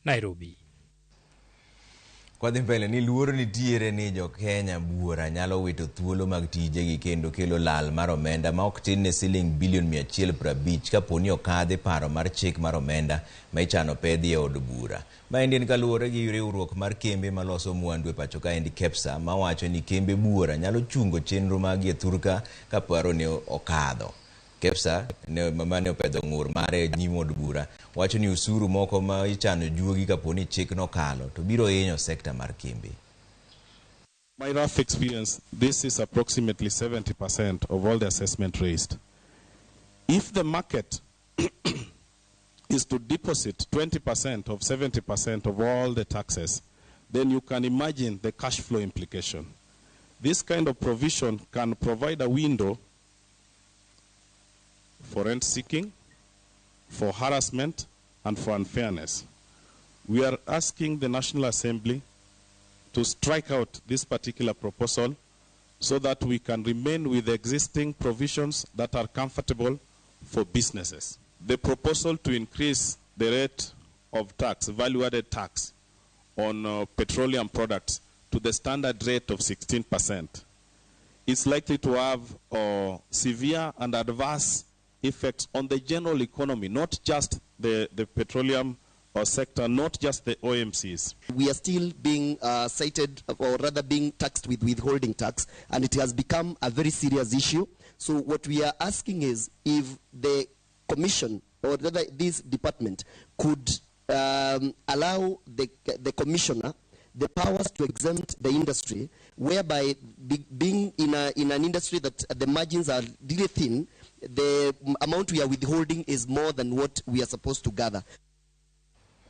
Nairobi. Kwadhi mbele ni luoro nitiere ni jo Kenya buora nyalo wito thuolo mag tijegi kendo kelo lal mar omenda ma ok tin ne siling bilion 150 kaponi okadhi paro mar chik mar omenda ma ichano pedhi e od bura. Maendi en kaluwore gi riwruok mar kembe maloso mwandu e pacho kaendi KEPSA mawacho ni kembe buora nyalo chungo chenro maggi e thurka ka paro ne okadho. KEPSA ne, mane opedho ng'ur mare e nyim od bura wacho ni osuru moko ma ichano juogi kaponi chikno okalo to biro hinyo sekta mar kembe. My rough experience, this is approximately 70% of all the assessment raised. If the market is to deposit 20% of 70% of all the taxes, then you can imagine the cash flow implication. This kind of provision can provide a window for rent seeking, for harassment, and for unfairness. We are asking the National Assembly to strike out this particular proposal so that we can remain with the existing provisions that are comfortable for businesses. The proposal to increase the rate of tax, value-added tax, on petroleum products to the standard rate of 16% is likely to have severe and adverse effects on the general economy, not just the petroleum sector, not just the OMCs. We are still being cited, or rather being taxed with withholding tax, and it has become a very serious issue. So what we are asking is if the commission, or rather this department, could allow the commissioner the powers to exempt the industry, whereby being in an industry that the margins are really thin, the amount we are withholding is more than what we are supposed to gather.